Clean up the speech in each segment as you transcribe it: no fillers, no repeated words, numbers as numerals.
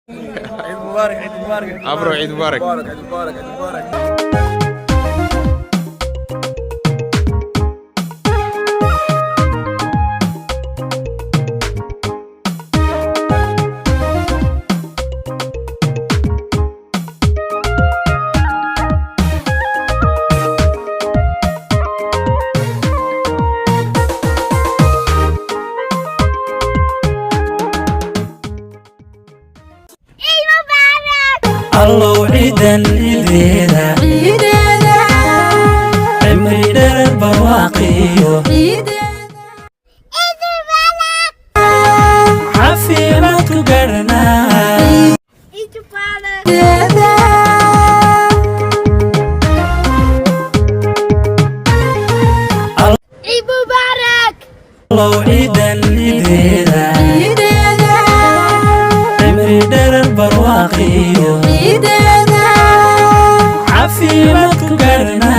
Ciid mubaarak, ciid mubaarak. Abro, ciid mubaarak. Ciid mubaarak, ciid mubaarak. Allow ciidan ciideeda cimri dherer barwaaqiyo caafimaadku garanaa. Ciid mubaarak. Allow ciidan ciideeda cimri dherer barwaaqiyo caafimaadku garanaa.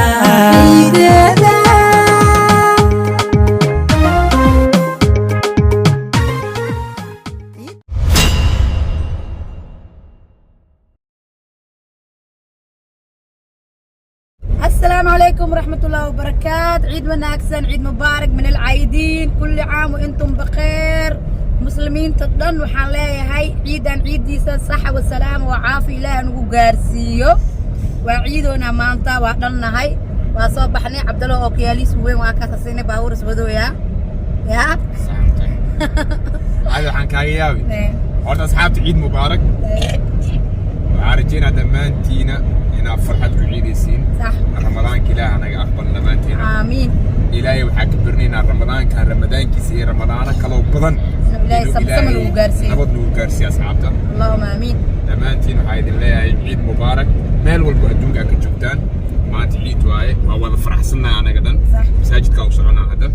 السلام عليكم ورحمة الله وبركاته. عيد wanaagsan, عيد مبارك من العايدين. كل عام وانتم بخير. مسلمين dhan waxaan leeyahay ciidan ciidiisa saxa wasalaam wa caafi Ilaah nagu gaarsiiyo. Waa ciidoona maanta, waa dhannahay, waa soo baxnay. Cabdalo oo kiyaaliis weyn waa kaas siinay baabuur iswadooya ya. Hada waxaan kaaga yaabi horta, asxaabta, ciid mubaarak. Waxaan rajeynaa dhammaantiina inaad farxad ku ciidaysiin. Sax. Ramadaanka Ilaah naga aqbal dhammaantiina. Aamiin. Ilaahay waxaa ka barnaynaa ramadaankan ramadaankiisa iyo ramadaano kaloo badan Ilaahay inuu samsama nagu gaarsiiyo. Nabad nagu gaarsiiyo, asxaabta. Allahuma aamiin. Dhammaantiin waxaa idin leeyahay ciid mubaarak meel walba adduunka aad ka joogtaan. Maanta ciid waaye, waa wada faraxsannahay anaga dhan. Sax. Masaajidkaa u soconaa hadda.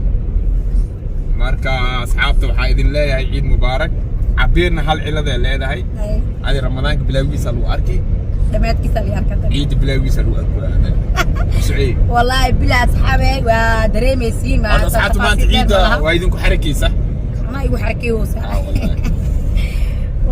Marka asxaabta, waxaa idin leeyahay ciid mubaarak. Cabiirna hal ciladay leedahay. Adi ramadaanka bilowgiisa lagu arki. Dhammaadkiisa la arkata. Ciidda bilowgiisa lagu arki socey. Wallaahi bila, asxaabe, waa dareemaysiin. Horta asxaabta, maanta ciidda waa idinku xarakaysa. Anaa igu xarakeyhoosa.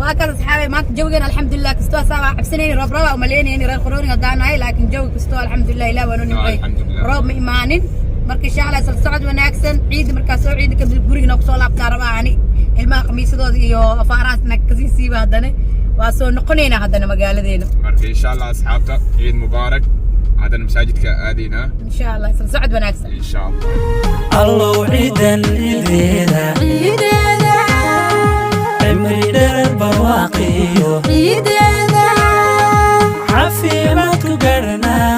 Waa kaas, asxaabe, maanta jawigan alxamdulilah kastoo asaa waa cabsanayni, roob roob umaleynayni reer Qorooni haddaan nahay, laakiin jawi kastoo alxamdulilah Ilaah waa noo nimcay. Alxamdulilah. Roob ma imaanin. Marka insha Allah isla socod wanaagsan. Ciidda markaa soo ciidda kadib guriga noo kusoo laabtaa rabaa ani ilmaha khamiisadooda iyo afaarahaas nag kasii siiba, haddana waa soo noqonaynaa haddana magaaladeena. Marka insha Allah, asxaabta, ciid mubaarak. Haddana masaajidka aadaynaa. Insha Allah isla socod wanaagsan. Insha Allah. Allow ciidan ciideeda cimri dherer barwaaqiyo caafimaadku garanaa.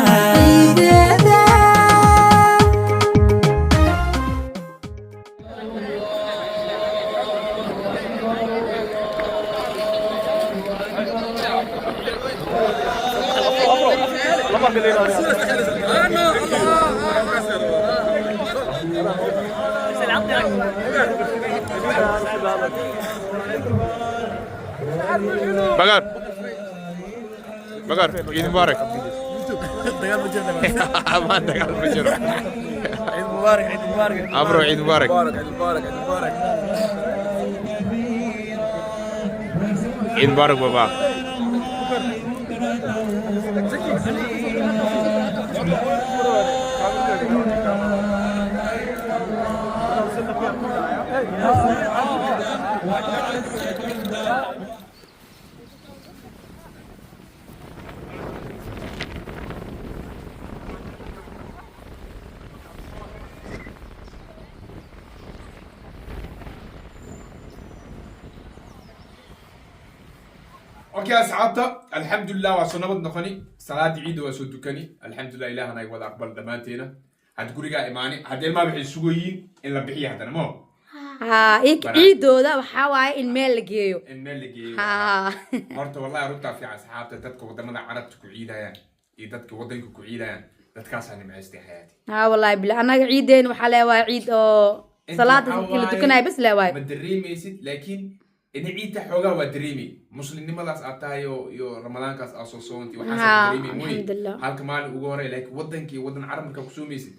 Bakar Bakar, ciid mubaarak. Dagaal ma jirna. Amaan, dagaal ma jiro. Ciid mubaarak, ciid mubaarak. Abro, ciid mubaarak. Ciid mubaarak, ciid mubaarak. Ciid mubaarak, baba. Okay asxaabta, alxamdulilah, waa soo nabad noqoni, salaada ciidda waa soo dukani, alxamdulilah. Ilaah naga wada aqbal dhammaanteena. Had gurigaa imaani, hadda ilmaha waxay sugayiin in la bixiyo haddana mo. Haa, ciidooda waxaa waaye in meel la geeyo. In meel la geeyo. Haa. Horta wallahi runtaa fiican, asxaabta, dadka wadamada Carabta ku ciidayaan iyo dadka wadanka ku ciidayaan, dadkaasaa nimcaystay xayaati. Haa, wallahi bila, annaga ciideen waxaa leewahay ciid oo Inta salaada waxaa markii la waaye, tukanayo bas leewahay. Ma dareemaysid, laakiin ina ciidta xoogaa waa dareemay muslimnimadaas aad tahay oo iyo ramadaankaas aad soo soontay. Haa, Waxaas dareemay mooye. Alxamdulillah. Halka maalin ugu horey, laakiin wadankii wadan Carab markaa kusoomaysid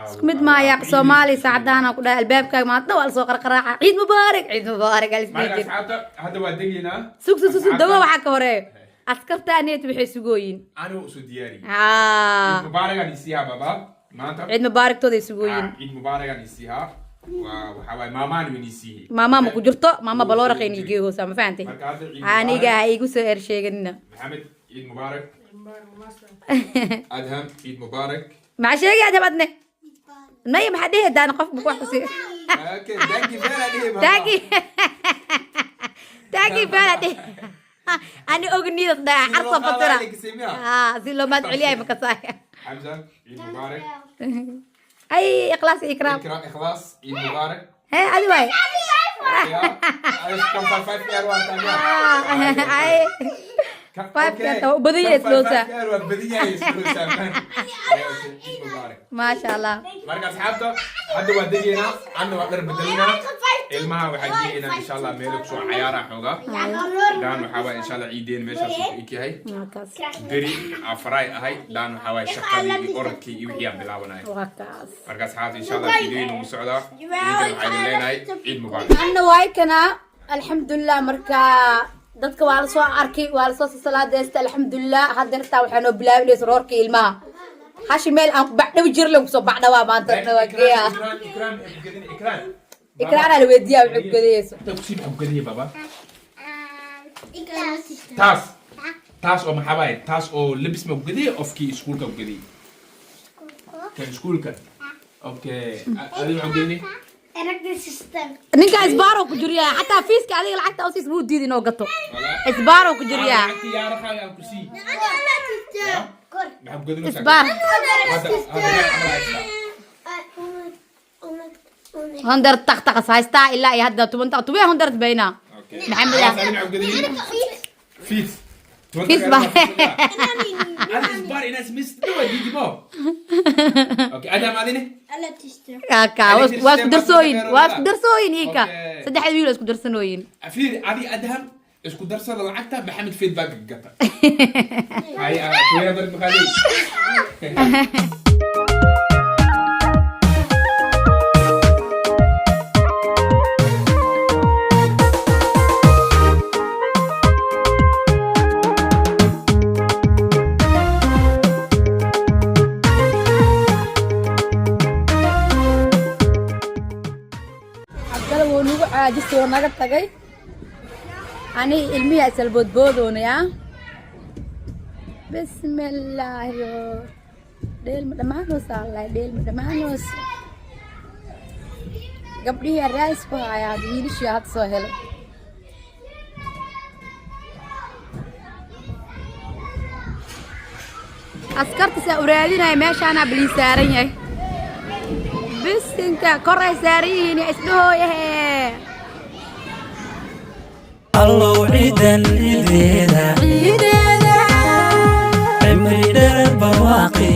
Isku mid maaya Soomaali saacadahan ku dhahay albaabkaaga maanta waa lasoo qarqaraaca, ciid mubaarak, ciid mubaarak. Marka Alisdii. Asxaabta, hadda waa degaynaa. Sug, sug, sug, dawo waxaa ka horeeyo askarta aneet waxay sugooyin. Aniga usoo diyaariyey. Aa. Ciid mubaaragaan isiihaa baba maanta. Ciid mubaaragtooday sugooyin. Ah, ciid mubaaragaan isiihaa. Waa waxaa waaye maamaan weyn isiihi. Maamaa ma ku jirto, maama balooraqayn igeehoosa, ma fahantay? Marka hadda ciid Aniga mubaarak. Ha igu soo ersheeganina. Maxamed, ciid mubaarak. Adham, ciid mubaarak. Maxaa sheegay adham adne? Maya, maxaa dhihi daana qof wax ku sii? Okay, thank you very much. Taagi taagi fala dhihi ani ognidas dhaa xarsa fatira. Ah, si loo mahad celiyay makasaay. Xamza, ciid mubaarak. Ay, Ikhlaas, Ikraam. Ikram, Ikhlaas, ciid mubaarak. Hee, adi waay. Ya, kan five five waa taagaa. Ay, five ka waa u badan yahay isloosa. Waa badan yahay isloosa. Ciid mubaarak. Maasha Allah. Marka asxaabta, hadda waa degaynaa, anna waa dhar bedelinaa, ilmaha waxaa geeynaa insha Allah meelo kusoo cayaara xoogaa daan. Waxaa waay insha Allah ciideen meeshaas uu ku eg yahay. Waa kaas. Beri afaraay ahay daan, waxaa waay shaqadii iyo orodkii iyo wixii aan bilaabanay. Waa kaas. Marka asxaabta, insha Allah fiidiyooyin ugu socdaa. Ciidan waxaa idin leenahay ciid mubaarak. Anna waay kana, alxamdulilah. Marka dadka waa lasoo arkay, waa lasoo salaadeystay, alxamdulilah. Hadda irtaa waxaa noo bilaabinaysa roorka ilmaha hashi meel aan ku bacdhawi jirlen kusoo bacdhawaa maanta waa geeya. Ikraan, Ikraan, maxay ku gadinay Ikraan? Ikraanaa la weydiiyaa waxay ku gadayeyso. Inta kusii maxay ku gadinay baba? Taas taas oo maxaa waaye? Taas oo labis ma ku gadiyay ofkii iskuulka ku gadiyay kan iskuulka? Okay, adiga maxaa ku gadinay? Ninka isbaaro ku jiriyaa, xataa fiiska adiga lacagta usiis buu diidi inoo gato, isbaaro ku jiriyaa. Lacagtii yaaraqaaga aan ku sii maxaa ku gadinaysaa? Isbaar. Hadda hadda camal haystaa. 100 taqtaqas haystaa ilaa iyo hadda 10 10 100 baynaa. Okay. Maxamed. Khalaas, adiga maxaa ku gadinay? Fiis. Fiis ba- Adi isbaar inaas mis dhawa diidimo. Okay, adam adine? Ka waa isku darsooyin, waa isku darsooyin ika. Okay. Saddexda wiil waa isku darsanooyin. Fiir, adi adham isku darsada lacagta, Maxamed feedback gata. Hay, kuya dad maqaalay. Cabdalla wuu nagu caajisay oo naga tagay. Ani ilmihi isal boodboodoonaya. Bismillaahi, dheelma dhammaanoos allahi, dheelma dhammaanoos. Gabdhihii raas ku haya, hadda wiilashii hadda soo helay. Askarta saa u raadinaya, meeshaanaa balii saaran yahay. Bisinka, kor ay saaran yihiin isdhahooyahe. Allow ciidan ciideeda ciideeda cimri dherer barwaaqiyo.